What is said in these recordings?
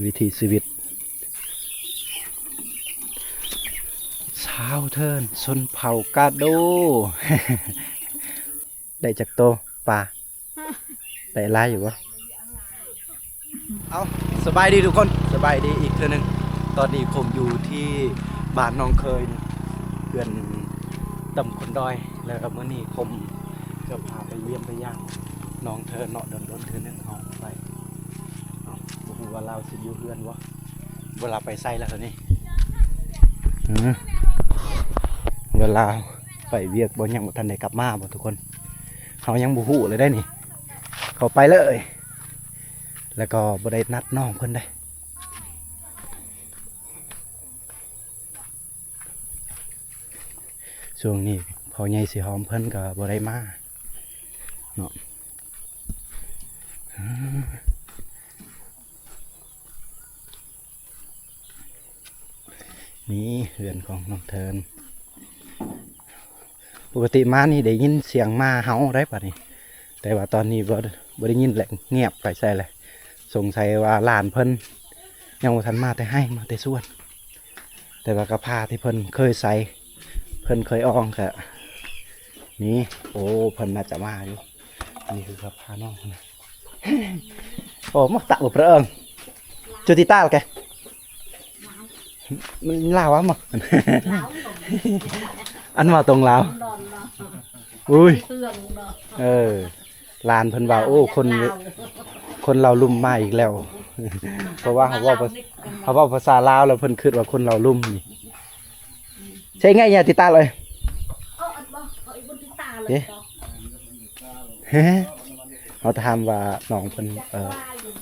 ວິຖີຊີວິດຊາວເທີນຊົນເຜົ່າກາໂດ. ໄດ້ຈັກໂຕປາ? ໄດ້ຫຼາຍຢູ່ບໍ່? ເອົາ ສະບາຍດີທຸກຄົນ, ສະບາຍດີອີກເທື່ອໜຶ່ງ. ຕອນນີ້ຜົມຢູ່ທີ່ບ້ານນ້ອງເຄີຍ ເຮືອນຕ່ຳຄົນດອຍ, ແລ້ວກໍມື້ນີ້ຜົມຈະພາໄປຢ້ຽມໄປຢາມນ້ອງເທີນເນາະ, ດົນໆເທື່ອໜຶ່ງເຮົາໄປ. ເອົາ ບໍ່ຮູ້ວ່າລາວຊິຢູ່ເຮືອນບໍ່? ບໍ່ ລາວໄປໃສແລ້ວນີ້? ເອີ ວ່າລາວໄປວຽກບໍ່? ຍັງບໍ່ທັນໄດ້ກັບມາບໍ່ທຸກຄົນ? ເຮົາຍັງບໍ່ຮູ້ເລີຍໄດ໋ນີ້, ເຂົາໄປເລີຍ. ແລ້ວກໍບໍ່ໄດ້ນັດນ້ອງເພິ່ນໄດ໋. ຊ່ວງນີ້ພໍ່ໃຫຍ່ສີຫອມເພິ່ນກໍບໍ່ໄດ້ມາເນາະ. ນີ້ເຮືອນຂອງນ້ອງເທີນ. ປົກກະຕິມານີ້ໄດ້ຍິນສຽງໝາເຫົ່າໄດ໋ບາດນີ້, ແຕ່ວ່າຕອນນີ້ບໍ່ ບໍ່ໄດ້ຍິນແລ້ວ, ງຽບໄປໃສແລ້ວ. ສົງໄສວ່າຫຼານເພິ່ນຍັງບໍ່ທັນມາແຕ່ໄຮ່ ມາແຕ່ສວນ. ແຕ່ວ່າກະພາທີ່ເພິ່ນເຄີຍໃສ່ ເພິ່ນເຄີຍອອງກະມີ. ໂອ້ ເພິ່ນໜ້າຈະມາຢູ່. ອັນນີ້ຄືກະພານ້ອງນະ. ໂອ້ ມາຕະບໍ່ເພາະເອີງ. Cuti tal kah? ມັນລາວຫວາມະ? ອັນວ່າຕົງລາວ. ອຸ້ຍ ເອີ ຫຼານເພິ່ນວ່າ ໂອ້ ຄົນ ຄົນລາວລຸ່ມມາອີກແລ້ວ. ເພາະວ່າເຮົາເວົ້າພາ ເຮົາເວົ້າພາສາລາວແລ້ວເພິ່ນຄິດວ່າຄົນລາວລຸ່ມນີ້. Saya ingat ya, Tita, loh. ເອີ ເຮົາຖາມວ່ານ້ອງເພິ່ນ ເອີ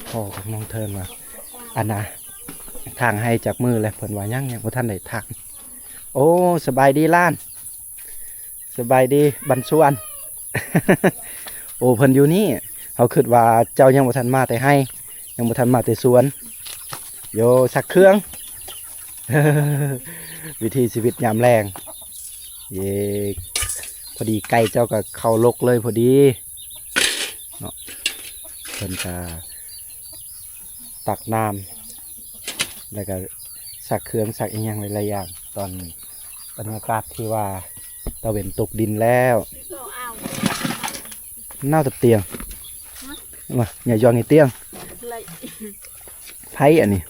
ພໍ່ຂອງນ້ອງເທີນວ່າ ອັນນະ ຖາງໄຮ່ຈັກມື້ແລ້ວ? ເພິ່ນວ່າຍັງ ຍັງບໍ່ທັນໄດ້ຖາງ. ໂອ້ ສະບາຍດີຫຼານ. ສະບາຍດີບັນຊວນ. ໂອ້ ເພິ່ນຢູ່ນີ້. ເຮົາຄິດວ່າເຈົ້າຍັງບໍ່ທັນມາແຕ່ໄຮ່ ຍັງບໍ່ທັນມາແຕ່ສວນ. ໂຢ ຊັກເຄື່ອງ. ວິຖີຊີວິດຍາມແລງ. ເຢ ພໍດີໄກ່ເຈົ້າກໍເຂົ້າລົກເລີຍພໍດີເນາະ. ເພິ່ນກໍຕັກນ້ຳ ແລ້ວກໍຊັກເຄື່ອງ ຊັກອີ່ຫຍັງຫຼາຍໆຢ່າງ. ຕອນບັນຍາກາດທີ່ວ່າຕາເວັນຕົກດິນແລ້ວ. ໜາວຕັບຕຽງ. ມາ ຢ່າຢອງໃຫ້ຕຽງ. ໃຜອັນນີ້?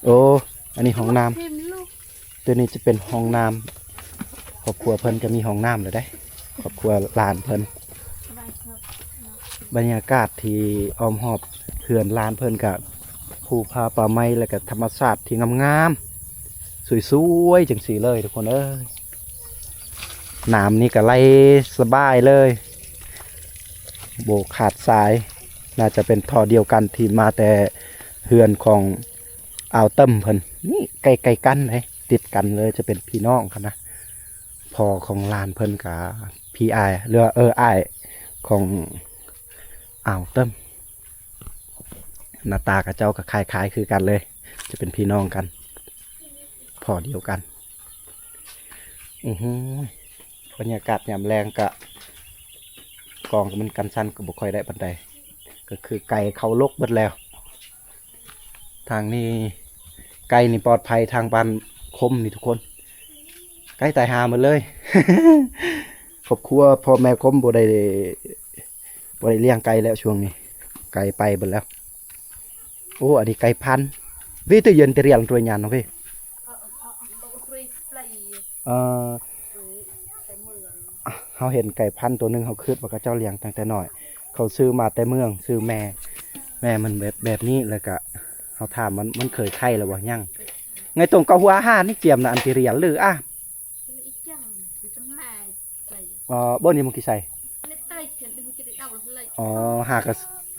ໂອ້ ອັນນີ້ຫ້ອງນ້ຳ. ໂຕນີ້ຈະເປັນຫ້ອງນ້ຳ. ຄອບຄົວເພິ່ນກໍມີຫ້ອງນ້ຳແລ້ວເດ້ ຄອບຄົວຫຼານເພິ່ນ. ບັນຍາກາດທີ່ອ້ອມຮອບເຮືອນຫຼານເພິ່ນກະພູຜາປ່າໄມ້ ແລ້ວກະທຳມະຊາດທີ່ງາມໆ ສວຍໆ ຈັ່ງຊີ້ເລີຍທຸກຄົນເອີຍ. ນ້ຳນີ້ກໍໄຫຼສະບາຍເລີຍ ບໍ່ຂາດສາຍ. ໜ້າຈະເປັນທໍ່ດຽວກັນທີ່ມາແຕ່ເຮືອນຂອງອາວເຕີມເພິ່ນ. ນີ້ໃກ້ໆກັນເດ້ ຕິດກັນເລີຍ ຈະເປັນພີ່ນ້ອງກັນນະ. ພໍ່ຂອງຫຼານເພິ່ນກະພີ່ອ້າຍ ຫຼືວ່າ ເອີ ອ້າຍຂອງອາວເຕີມ. ໜ້າຕາຂະເຈົ້າກໍຄ້າຍໆຄືກັນເລີຍ ຈະເປັນພີ່ນ້ອງກັນ ພໍ່ດຽວກັນ. ອືຫື ບັນຍາກາດຍາມແລງກະ ກອງມັນກັນສັ່ນກໍບໍ່ຄ່ອຍໄດ້ປານໃດ ກໍຄືໄກ່ເຂົ້າລົກເບິດແລ້ວ. ທາງນີ້ໄກ່ນີ້ປອດໄພ ທາງບ້ານຄົມນີ້ທຸກຄົນ ໄກ່ຕາຍຫ່າໝົດເລີຍ. ຄອບຄົວພໍ່ແມ່ຄົມບໍ່ໄດ້ ບໍ່ໄດ້ລ້ຽງໄກ່ແລ້ວຊ່ວງນີ້ ໄກ່ໄປເບິດແລ້ວ. ໂອ້ ອັນນີ້ໄກ່ພັນ. Wi tu yen ti rial tu nyan wi. ເອີ ເຮົາເຫັນໄກ່ພັນໂຕໜຶ່ງ ເຮົາຄິດວ່າເຂົາເຈົ້າລ້ຽງຕັ້ງແຕ່ນ້ອຍ ເຂົາຊື້ມາແຕ່ເມືອງ ຊື່ແມ່ ແມ່ມັນແບບ ແບບນີ້ ແລ້ວກະເຮົາຖາມມັນ ມັນເຄີຍໄຂ່ແລ້ວບໍ່? ຍັງ. Ngai tong ka hua ha ni ciam na an ti rial lư a. ອໍ ບໍ່ນີ້ມັນກິໄຊ. ອໍ ຫາກະ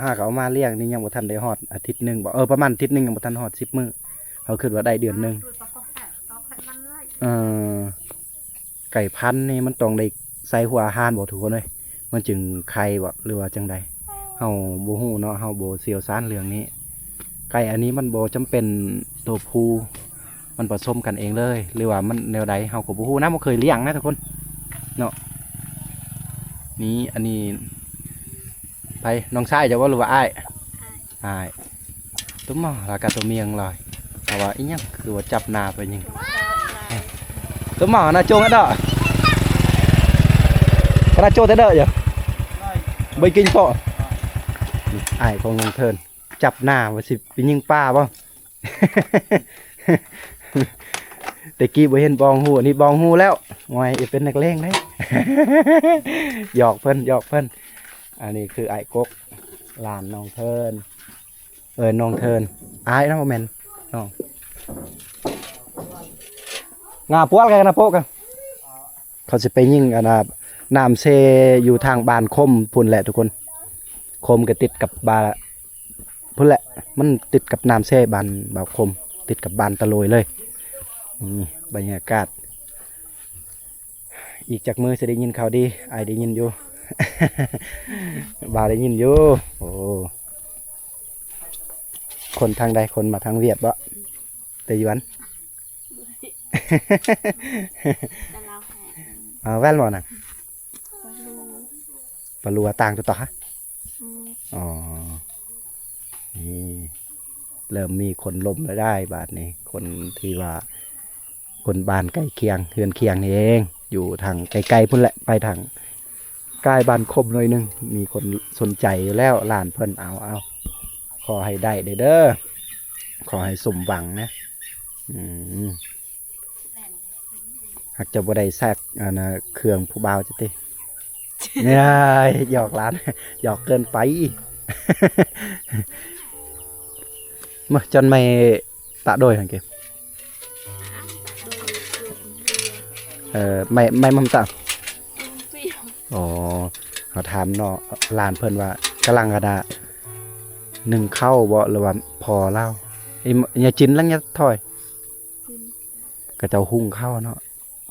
ຫາກະເອົາມາລ້ຽງນີ້ຍັງບໍ່ທັນໄດ້ຮອດອາທິດໜຶ່ງບໍ? ເອີ ປະມານອາທິດໜຶ່ງ ຍັງບໍ່ທັນຮອດສິບມື້ ເຮົາຄິດວ່າໄດ້ເດືອນໜຶ່ງ. ເອີ ໄກ່ພັນນີ້ມັນຕ້ອງໄດ້ໃສ່ຫົວອາຫານບໍທຸກຄົນເອີຍ? ມັນຈຶ່ງໄຂ່ບໍຫຼືວ່າຈັ່ງໃດ? ເຮົາບໍ່ຮູ້ເນາະ ເຮົາບໍ່ຊ່ຽວຊານເລື່ອງນີ້. ໄກ່ອັນນີ້ມັນບໍ່ຈຳເປັນໂຕຜູ້ ມັນປະສົມກັນເອງເລີຍ ຫຼືວ່າມັນແນວໃດ ເຮົາກໍບໍ່ຮູ້ນຳ ບໍ່ເຄີຍລ້ຽງນະທຸກຄົນເນາະ. ນີ້ ອັນນີ້ ໃຜ ນ້ອງຊາຍເຈົ້າບໍ່ ຫຼືວ່າອ້າຍ? ອ້າຍ. ໂຕໝໍລະກະໂຕມຽງລອຍ ແຕ່ວ່າອີ່ຫຍັງຄືວ່າຈັບໜ້າໄປຍິງ ໂຕໝໍນະໂຈງອະເດາະ ຄະນະໂຈງແຕ່ເດີຍ ບໍ່ກິນເປາະ ອ້າຍຂອງນ້ອງເທີນ ຈັບໜ້າວ່າຊິໄປຍິງປາບໍ່ ແຕ່ກີ້ບໍ່ເຫັນບອງຫູ ອັນນີ້ບອງຫູແລ້ວ ໂອ້ຍ ເປັນນັກເລງເດ້ ຫຍອກເພິ່ນ ຫຍອກເພິ່ນ ອັນນີ້ຄືອ້າຍກົກ ຫຼານນ້ອງເທີນ ເອີ ນ້ອງເທີນ ອ້າຍນະ ບໍ່ແມ່ນນ້ອງ ງາປວດກັນນະໂປະກັນ ເຂົາຊິໄປຍິງອັນນ່າ ນ້ຳເຊຢູ່ທາງບ້ານຄົມພຸ້ນແຫຼະທຸກຄົນ ຄົມກໍຕິດກັບບ້ານ ພຸ້ນແຫຼະ ມັນຕິດກັບນ້ຳເຊບ້ານບ່າວຄົມ ຕິດກັບບ້ານຕະໂລຍເລີຍ ນີ້ບັນຍາກາດ ອີກຈັກມື້ຊິໄດ້ຍິນຂ່າວດີ ອ້າຍໄດ້ຍິນຢູ່ ບ່າວໄດ້ຍິນຢູ່ ໂອ້ ຄົນທາງໃດ ຄົນມາທາງຫວຽດບໍ່ ແຕ່ຢວນ ແຕ່ລາວແທ້ ເອົາແວ່ນບໍ່ນະ ປະຫຼວຕ່າງຕົວຕໍ່ຮະ ອືມ ອໍ ນີ້ ເລີ່ມມີຄົນລົມແລ້ວໄດ໋ບາດນີ້ ຄົນທີ່ວ່າ ຄົນບ້ານໃກ້ຄຽງ ເຮືອນຄຽງນີ້ເອງ ຢູ່ທາງໄກໆພຸ້ນແຫຼະ ໄປທາງກາຍບ້ານຄົມໜ້ອຍໜຶ່ງ ມີຄົນສົນໃຈຢູ່ແລ້ວ ຫຼານເພິ່ນ ເອົາ ເອົາ ຂໍໃຫ້ໄດ້ເດີ ເດີ ຂໍໃຫ້ສົມຫວັງນະ ອືມ ຫາກຈະບໍ່ໄດ້ຊັກ ອັນນ່າ ເຄື່ອງຜູ້ບ່າວຈະຕິ ເອີຍ ຫຍອກຫຼານ ຫຍອກເກີນໄປ ມາ ຈອນໄມ້ຕະໂດຍຫັ້ນເກ ເອີ ໄມ້ ໄມ້ມັນຕະ ອໍ ເຮົາຖາມເນາະ ຫຼານເພິ່ນວ່າກຳລັງ ອັນນ່າ ໜຶ້ງເຂົ້າບໍ່ ຫຼືວ່າພໍແລ້ວ ຍາຈິນ ຫຼັງຍາຖອຍ ເຂົາເຈົ້າຫຸງເຂົ້າເນາະ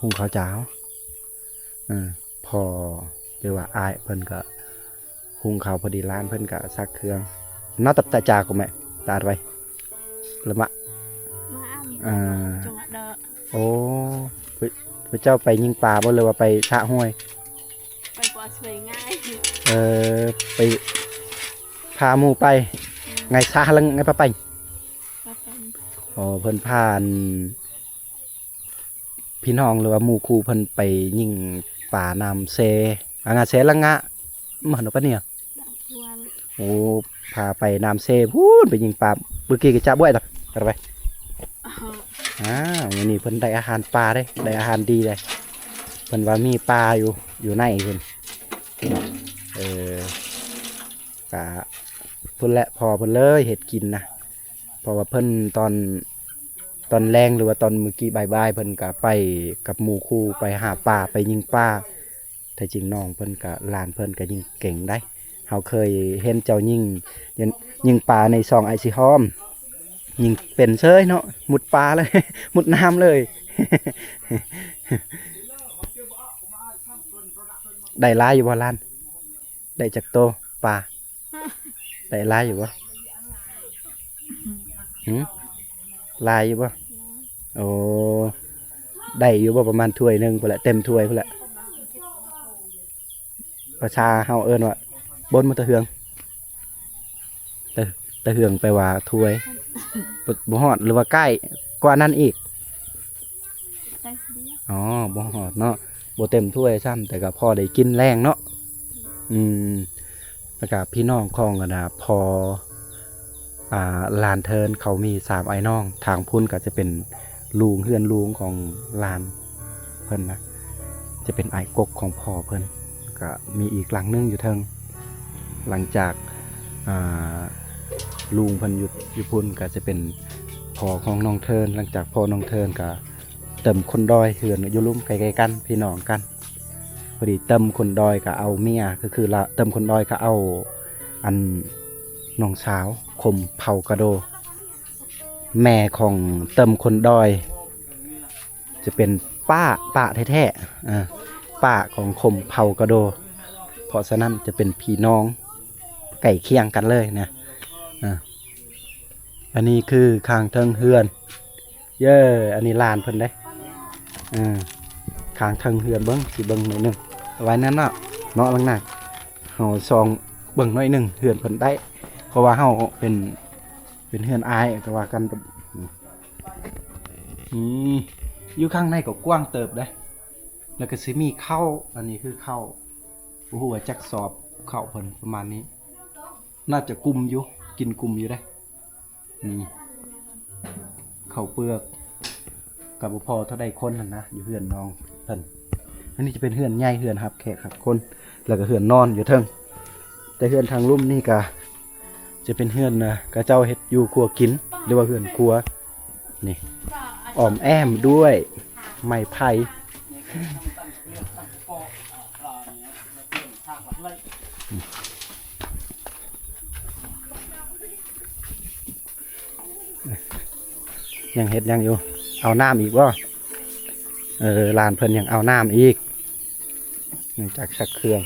ຫຸງເຂົ້າຈ້າວ ເອີ ພໍ່ ຫຼືວ່າອ້າຍເພິ່ນກໍຫຸງເຂົ້າ ພໍດີຫຼານເພິ່ນກໍຊັກເຄື່ອງ ເນາະ ຕະ ຕະຈາກໍແມ່ ຕາດໄວ້ ລະມະ ມາອຳ ເອີ ໂອ້ ພວກ ພວກເຈົ້າໄປຍິງປາບໍ່ ຫຼືວ່າໄປສະຫ້ວຍ ໄປບໍ່ຊ່ວຍງ່າຍ ເອີ ໄປພາໝູ່ໄປ ອືມ ໄງສະ ແລ້ວໄງປາໄປ ປາໄປ ອໍ ເພິ່ນພາ ພີ່ນ້ອງ ຫຼືວ່າໝູ່ຄູ່ເພິ່ນໄປຍິງປານ້ຳເຊ ອາງາເຊລະງະ ມາໂນປາເນຍ ໂອ້ ພາໄປນ້ຳເຊພຸ້ນ ໄປຍິງປາ ບຶກກີກະຈະບວຍຕະ ໄປ ອ້າວ ມື້ນີ້ເພິ່ນໄດ້ອາຫານປາເດ້ ໄດ້ອາຫານດີເດ້ ເພິ່ນວ່າມີປາຢູ່ ຢູ່ໃນພຸ້ນ ເອີ ກະພຸ້ນແຫຼະ ພໍ່ເພິ່ນເລີຍເຮັດກິນນະ ເພາະວ່າເພິ່ນຕອນ ຕອນແລງ ຫຼືວ່າຕອນມື້ກີ້ບ່າຍໆ ເພິ່ນກະໄປກັບໝູ່ຄູ່ ໄປຫາປາ ໄປຍິງປາ ແທ້ຈິງນ້ອງເພິ່ນກະ ຫຼານເພິ່ນກະຍິງເກັ່ງໄດ໋ ເຮົາເຄີຍເຫັນເຈົ້າຍິງ ຍິງປາໃນຊ່ອງອ້າຍສີຫອມ ຍິງເປັນເສີຍເນາະ ມຸດປາເລີຍ ມຸດນ້ຳເລີຍ ໄດ້ຫຼາຍຢູ່ບໍ່ຫຼານ? ໄດ້ຈັກໂຕປາ? ໄດ້ຫຼາຍຢູ່ບໍ່? ຫື? ຫຼາຍຢູ່ບໍ່? ໂອ້ ໄດ້ຢູ່ບໍ່? ປະມານຖ້ວຍໜຶ່ງພຸ້ນແຫຼະ ເຕັມຖ້ວຍພຸ້ນແຫຼະ. ພາສາເຮົາເອີ້ນວ່າ ບົນມາຕະເຮືອງ ຕະ ຕະເຮືອງແປວ່າຖ້ວຍ ບໍ່ ບໍ່ຮອດ ຫຼືວ່າໃກ້ກວ່ານັ້ນອີກ? ອໍ ບໍ່ຮອດເນາະ ບໍ່ເຕັມຖ້ວຍຊ້ຳ ແຕ່ກໍພໍໄດ້ກິນແລງເນາະ. ອືມ ແລ້ວກໍພີ່ນ້ອງຂອງ ອັນນ່າ ພໍ່ ອ່າ ຫຼານເທີນ ເຂົາມີສາມອ້າຍນ້ອງ ທາງພຸ້ນກໍຈະເປັນລຸງ ເຮືອນລຸງຂອງຫຼານເພິ່ນນະ ຈະເປັນອ້າຍກົກຂອງພໍ່ເພິ່ນ ແລ້ວກໍມີອີກຫຼັງໜຶ່ງຢູ່ເທິງ. ຫຼັງຈາກ ອ່າ ລຸງເພິ່ນຢູ່ ຢູ່ພຸ້ນກໍຈະເປັນພໍ່ຂອງນ້ອງເທີນ ຫຼັງຈາກພໍ່ນ້ອງເທີນກໍ ເຕີມຄົນດອຍ ເຮືອນຢູ່ລຸ່ມໃກ້ໆກັນ ພີ່ນ້ອງກັນ. ພໍດີເຕີມຄົນດອຍກໍເອົາເມຍ ກໍຄືລະ ເຕີມຄົນດອຍກໍເອົາ ອັນ ນ້ອງສາວ ຄົມເຜົ່າກະໂດ ແມ່ຂອງເຕີມຄົນດອຍ ຈະເປັນປ້າ ປ້າແທ້ໆ ເອີ ປ້າຂອງຄົມເຜົ່າກະໂດ ເພາະສະນັ້ນຈະເປັນພີ່ນ້ອງໃກ້ຄຽງກັນເລີຍນະ. ເອີ ອັນນີ້ຄືຂ້າງເທິງເຮືອນ ເຢີ ອັນນີ້ຫຼານເພິ່ນເດ້. ເອີ ຂ້າງເທິງເຮືອນເບິ່ງ ຊິເບິ່ງໜ້ອຍໜຶ່ງ ໄວ້ນັ້ນເນາະ ເນາະ ຫຼັງໜ້າ ເຮົາສ່ອງເບິ່ງໜ້ອຍໜຶ່ງ ເຮືອນເພິ່ນໄດ້ ເພາະວ່າເຮົາເປັນ ເປັນເຮືອນອ້າຍກໍວ່າກັນ. ອືມ ຢູ່ຂ້າງໃນກໍກວ້າງເຕີບເດ້ ແລ້ວກໍຊິມີເຂົ້າ ອັນນີ້ຄືເຂົ້າ ບໍ່ຮູ້ວ່າຈັກສອບເຂົ້າເພິ່ນປະມານນີ້ ໜ້າຈະກຸ້ມຢູ່ ກິນກຸ້ມຢູ່ເດ້. ນີ້ເຂົ້າເປືອກກໍບໍ່ພໍເທົ່າໃດຄົນຫັ້ນນະ ຢູ່ເຮືອນນ້ອງເພິ່ນ. ອັນນີ້ຈະເປັນເຮືອນໃຫຍ່ ເຮືອນຮັບແຂກຮັບຄົນ ແລ້ວກໍເຮືອນນອນຢູ່ເທິງ. ແຕ່ເຮືອນທາງລຸ່ມນີ້ກໍຈະເປັນເຮືອນ ເອີ ເຂົາເຈົ້າເຮັດຢູ່ຄົວກິນ ຫຼືວ່າເຮືອນຄົວ. ນີ້ອ້ອມແອ້ມດ້ວຍໄມ້ໄຜ່. ຍັງເຮັດຫຍັງຢູ່? ເອົານ້ຳອີກບໍ່? ເອີ ຫຼານເພິ່ນຍັງເອົານ້ຳອີກ ເນື່ອງຈາກຊັກເຄື່ອງ.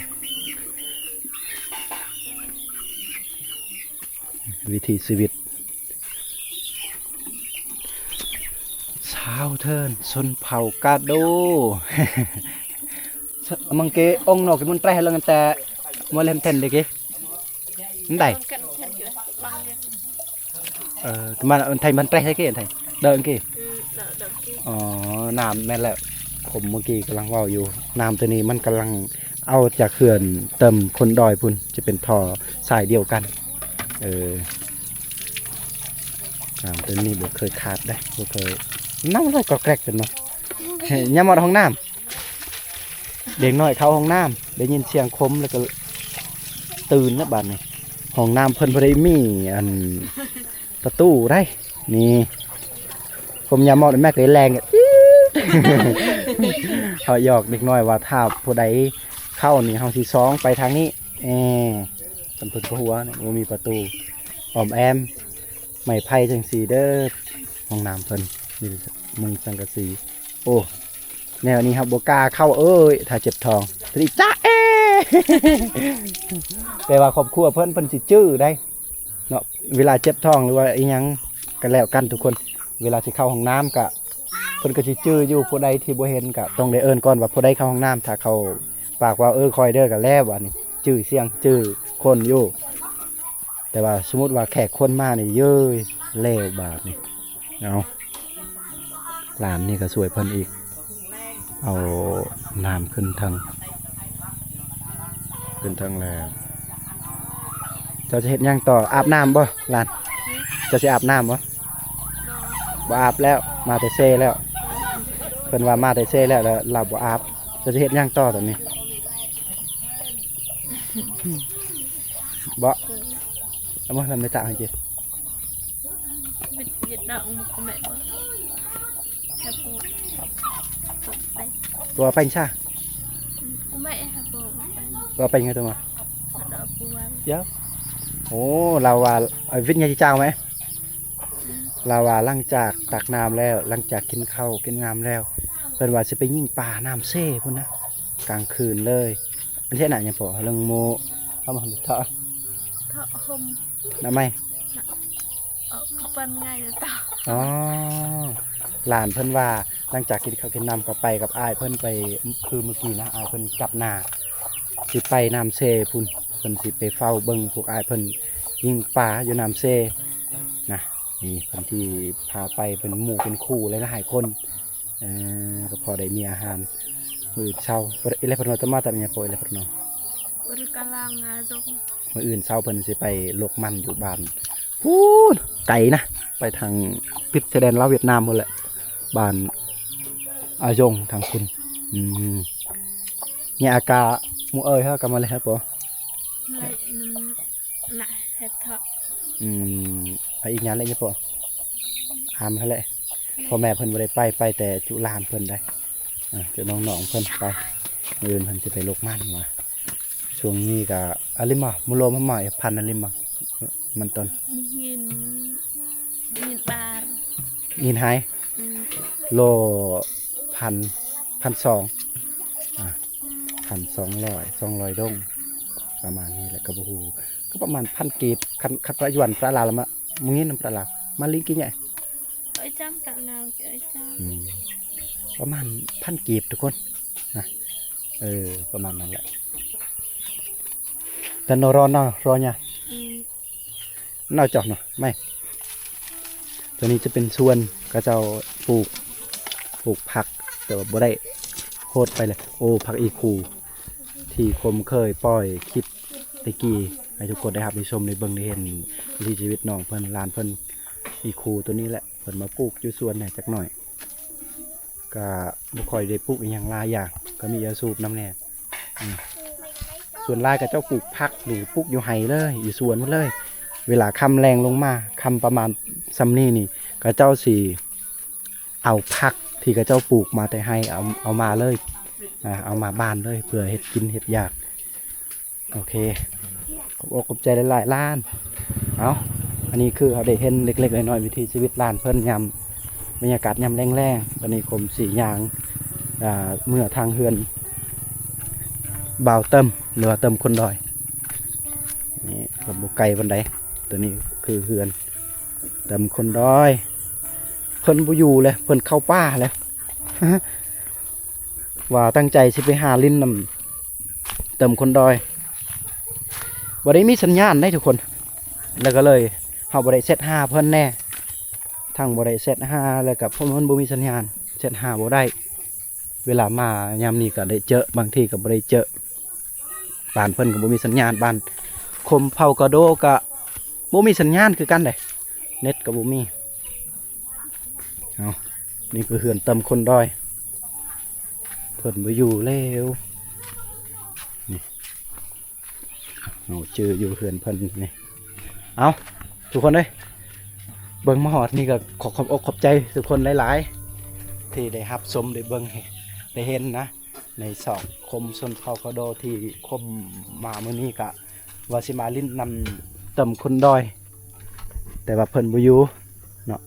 ວິຖີຊີວິດ ຊາວເທີນຊົນເຜົ່າກາໂດ. ມັງເກອົງນອກ ມັນແຕຣະເລີງແຕ່ມວເລັມເທັນເດເກ ມັນໄດ້ ເອີ ມັນໄທ ມັນແຕຣະເກ ໄທເດີເກ. ອໍ ນ້ຳແມ່ນແລ້ວ ຜົມເມື່ອກີ້ກຳລັງເວົ້າຢູ່ ນ້ຳໂຕນີ້ມັນກຳລັງເອົາຈາກເຂື່ອນເຕີມຄົນດອຍພຸ້ນ ຈະເປັນທໍ່ສາຍດຽວກັນ. ເອີ ນ້ຳໂຕນີ້ບໍ່ເຄີຍຂາດເດ້ ບໍ່ເຄີຍ ນ້ຳໄຫຼກອກແກກເນາະ. ຍາມມອດຫ້ອງນ້ຳ ເດັກນ້ອຍເຂົ້າຫ້ອງນ້ຳ ໄດ້ຍິນສຽງຄົມແລ້ວກໍຕື່ນແລ້ວບາດນີ້. ຫ້ອງນ້ຳເພິ່ນບໍ່ໄດ້ມີອັນ ປະຕູໄດ໋ ນີ້ ຜົມຍາມອດແມັກໄດ້ແລງ ເຮົາຫຍອກເດັກນ້ອຍວ່າ ຖ້າຜູ້ໃດເຂົ້ານີ້ ເຮົາຊິຊອງໄປທາງນີ້. ເອີ ເພິ່ນກໍຫົວ ບໍ່ມີປະຕູ ອ້ອມແອ້ມໄມ້ໄຜ່ຈັ່ງຊີ້ເດີ. ຫ້ອງນ້ຳເພິ່ນມີມຸງສັງກະສີ. ໂອ້ ແນວນີ້ເຮົາບໍ່ກ້າເຂົ້າເອີຍ ຖ້າເຈັບທ້ອງ ຕະລິຈະເອ. ແຕ່ວ່າຄອບຄົວເພິ່ນ ເພິ່ນຊິຈື່ໄດ໋ເນາະ ເວລາເຈັບທ້ອງ ຫຼືວ່າອີ່ຫຍັງກໍແລ້ວກັນທຸກຄົນ ເວລາຊິເຂົ້າຫ້ອງນ້ຳກະ ເພິ່ນກໍຊິຈື່ຢູ່. ຜູ້ໃດທີ່ບໍ່ເຫັນກະຕ້ອງໄດ້ເອີ້ນກ່ອນວ່າຜູ້ໃດເຂົ້າຫ້ອງນ້ຳ ຖ້າເຂົາປາກວ່າ ເອີ ຂ້ອຍເດີ ກະແລ້ວ ບາດນີ້ຈື່ສຽງຈື່ຄົນຢູ່. ແຕ່ວ່າສົມມຸດວ່າແຂກຄົນມານີ້ ເອີຍ ແລ້ວບາດນີ້. ເອົາ ຫຼານນີ້ກໍຊ່ວຍເພິ່ນອີກ ເອົານ້ຳຂຶ້ນເທິງ ຂຶ້ນເທິງແລ້ວ. ເຈົ້າຈະເຮັດຫຍັງຕໍ່? ອາບນ້ຳບໍ່ຫຼານ? ເຈົ້າຊິອາບນ້ຳບໍ່? ບໍ່ອາບແລ້ວ ມາແຕ່ເຊແລ້ວ. ເພິ່ນວ່າມາແຕ່ເຊແລ້ວ ແລ້ວລາວບໍ່ອາບ. ເຈົ້າຈະເຮັດຫຍັງຕໍ່ຕອນນີ້? ບໍ່ ເອົາມາ ລຳໄປຕາກໃຫ້ກິນ. ເຮັດດອກໝາກແມະບໍ່? ແລ້ວກໍໄປ ຕົວໄປຊະ ອືມ ແມ່ໃຫ້ບໍ່ໄປ ຕົວໄປຫຍັງຕົວມາ ດອກບັວ ດຽວ ໂອ້ ລາວວ່າ ເອົາວິດຍາຈີຈາວໄໝ? ອືມ ລາວວ່າຫຼັງຈາກຕັກນ້ຳແລ້ວ ຫຼັງຈາກກິນເຂົ້າກິນນ້ຳແລ້ວ ເພິ່ນວ່າຊິໄປຍິງປານ້ຳເຊພຸ້ນນະ ກາງຄືນເລີຍ. ອັນເທນະຫຍັງພໍ ເລື່ອງໂມ ເອົາມາເທາະ ເທາະຫົ່ມ ນະໄມ້ ເອົາກະປັນງ່າຍເລີຍຕາ. ອໍ ຫຼານເພິ່ນວ່າ ຫຼັງຈາກກິນເຂົ້າກິນນ້ຳກໍໄປກັບອ້າຍເພິ່ນໄປ ຄືມື້ກີ້ນະ ອ້າຍເພິ່ນກັບນາ ຊິໄປນ້ຳເຊພຸ້ນ ເພິ່ນຊິໄປເຝົ້າເບິ່ງພວກອ້າຍເພິ່ນຍິງປາຢູ່ນ້ຳເຊນະ. ນີ້ເພິ່ນທີ່ພາໄປເປັນໝູ່ເປັນຄູ່ຫຼາຍໆຄົນ. ເອີ ກໍພໍໄດ້ມີອາຫານມື້ເຊົ້າ. ອີແລເພິ່ນວ່າຈະມາຕາມຫຍັງ ພໍອີແລເພິ່ນເນາະ ມື້ອື່ນເຊົ້າເພິ່ນຊິໄປລົກມັນຢູ່ບ້ານພຸ້ນ ໄກນະ ໄປທາງຕິດຊາຍແດນລາວຫວຽດນາມພຸ້ນແຫຼະ ບ້ານອາຍົງທາງພຸ້ນ. ອືມ ຍາອາກາໝູ່ເອີຍ ເຮົາກໍມາເລີຍເຮົາກໍ ນະ ເຮັດເຖາະ. ອືມ ໄປອີກຫຍັງແຫຼະຍາໂປ ອາມຫັ້ນແຫຼະ ພໍ່ແມ່ເພິ່ນບໍ່ໄດ້ໄປ ໄປແຕ່ຈຸຫຼານເພິ່ນໄດ໋ ອາ ຈຸນ້ອງໆເພິ່ນໄປ. ມື້ອື່ນເພິ່ນຊິໄປລົກມັນວ່າ ຊ່ວງນີ້ກະອາລິມາ ມື້ລົມມາ ພັນອາລິມາ ມັນຕົ້ນ ມີຫີນ ຫີນບານ ຫີນຫາຍ ອືມ ໂລພັນ ພັນສອງ ອາ ພັນສອງຮ້ອຍ ສອງຮ້ອຍດົງ ປະມານນີ້ແຫຼະ ກໍບໍ່ຮູ້ ກໍປະມານພັນກີບ ຄັນ ຄັນພະຍວນພະລາວລະມາ ມຶງເຫັນນຳພະລາວ ມາລີກິແຍ ເອີຍຈຳຕະນາວເອີຍຈຳ ອືມ ປະມານພັນກີບທຸກຄົນນະ ເອີ ປະມານນັ້ນແຫຼະ. ແຕ່ນອນ ນອນ ນອນຍາ ອືມ ນອນຈອກເນາະ ໄມ ຕົວນີ້ຈະເປັນສວນ ເຂົາເຈົ້າປູກ ປູກຜັກ ແຕ່ວ່າບໍ່ໄດ້ໂພສໄປເລີຍ. ໂອ້ ຜັກອີຄູ ທີ່ຄົມເຄີຍປ່ອຍຄລິບແຕ່ກີ້ ໃຫ້ທຸກຄົນໄດ້ຮັບໄດ້ຊົມ ໄດ້ເບິ່ງໄດ້ເຫັນ ວິຖີຊີວິດນ້ອງເພິ່ນ ຫຼານເພິ່ນ. ອີຄູຕົວນີ້ແຫຼະ ເພິ່ນມາປູກຢູ່ສວນໃຫ້ຈັກໜ້ອຍ. ກະບໍ່ຄ່ອຍໄດ້ປູກອີ່ຫຍັງຫຼາຍຢ່າງ ກະມີຢາສູບນຳແດ່. ອືມ ສ່ວນຫຼາຍເຂົາເຈົ້າປູກຜັກນີ້ ປູກຢູ່ໄຮ່ເລີຍ ຢູ່ສວນໝົດເລີຍ. ເວລາຄ່ຳແລງລົງມາ ຄ່ຳປະມານຊ່ຳນີ້ນີ້ ເຂົາເຈົ້າຊິເອົາຜັກທີ່ເຂົາເຈົ້າປູກມາແຕ່ໄຮ່ ເອົາ ເອົາມາເລີຍ ອາ ເອົາມາບ້ານເລີຍ ເພື່ອເຮັດກິນເຮັດຢາກ. ໂອເຄ ຂອບອົກຂອບໃຈຫຼາຍໆຫຼານ. ເອົາ ອັນນີ້ຄືເຮົາໄດ້ເຫັນເລັກໆນ້ອຍໆ ວິຖີຊີວິດຫຼານເພິ່ນຍາມ ບັນຍາກາດຍາມແລງໆ. ຕອນນີ້ຄົມຊິຍ່າງ ອາ ເມືອທາງເຮືອນບ່າວເຕີມ ຫຼືວ່າເຕີມຄົນດອຍ. ນີ້ກໍບໍ່ໄກປານໃດ. ຕົວນີ້ຄືເຮືອນເຕີມຄົນດອຍ ເພິ່ນບໍ່ຢູ່ແລ້ວ ເພິ່ນເຂົ້າປ່າແລ້ວ. ວ່າຕັ້ງໃຈຊິໄປຫາຫຼິ້ນນຳເຕີມຄົນດອຍ ບໍ່ໄດ້ມີສັນຍານໃດທຸກຄົນ ແລ້ວກໍເລີຍເຮົາບໍ່ໄດ້ແຊັດຫາເພິ່ນແດ່ ທັງບໍ່ໄດ້ແຊັດຫາ ແລ້ວກໍເພາະມັນບໍ່ມີສັນຍານ ແຊັດຫາບໍ່ໄດ້. ເວລາມາຍາມນີ້ກໍໄດ້ເຈີ ບາງທີກໍບໍ່ໄດ້ເຈີ. ບ້ານເພິ່ນກໍບໍ່ມີສັນຍານ ບ້ານຄົມເຜົ່າກະໂດກໍບໍ່ມີສັນຍານຄືກັນເດ້ ເນັດກໍບໍ່ມີ. ເອົາ ນີ້ຄືເຮືອນເຕີມຄົນດອຍ ເພິ່ນບໍ່ຢູ່ແລ້ວ. ນີ້ ເຮົາຈື່ຢູ່ເຮືອນເພິ່ນນີ້. ເອົາ ທຸກຄົນເອີຍ ເບິ່ງມາຮອດນີ້ກໍຂໍຂອບອົກຂອບໃຈທຸກຄົນຫຼາຍໆ ທີ່ໄດ້ຮັບຊົມ ໄດ້ເບິ່ງ ໄດ້ເຫັນນະ ໃນຊ່ອງຄົມຊົນເຜົ່າກະໂດ ທີ່ຄົມມາມື້ນີ້ກະວ່າຊິມາຫຼິ້ນນຳເຕີມຄົນດອຍ ແຕ່ວ່າເພິ່ນບໍ່ຢູ່ເນາະ.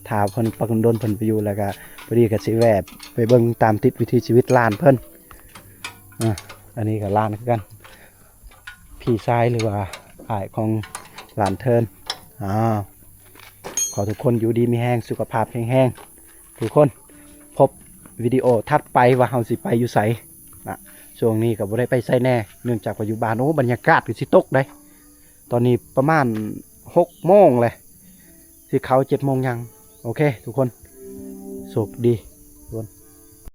ຖ້າເພິ່ນປັກດົນເພິ່ນບໍ່ຢູ່ ແລ້ວກະພໍດີກະຊິແວ່ໄປເບິ່ງຕາມຕິດວິຖີຊີວິດຫຼານເພິ່ນ. ອາ ອັນນີ້ກະຫຼານຄືກັນ ພີ່ຊາຍ ຫຼືວ່າອ້າຍຂອງຫຼານເທີນ. ອ້າວ ຂໍທຸກຄົນຢູ່ດີມີແຮງ ສຸຂະພາບແຂງແຮງທຸກຄົນ. ພົບວິດີໂອຖັດໄປວ່າເຮົາຊິໄປຢູ່ໃສນະ. ຊ່ວງນີ້ກໍບໍ່ໄດ້ໄປໃສແນ່ ເນື່ອງຈາກວ່າຢູ່ບ້ານ. ໂອ້ ບັນຍາກາດກໍຊິຕົກເດ້ ຕອນນີ້ປະມານຫົກໂມງແຫຼະ ຊິເຂົ້າເຈັດໂມງຫຍັງ. ໂອເຄ ທຸກຄົນ ໂຊກດີ.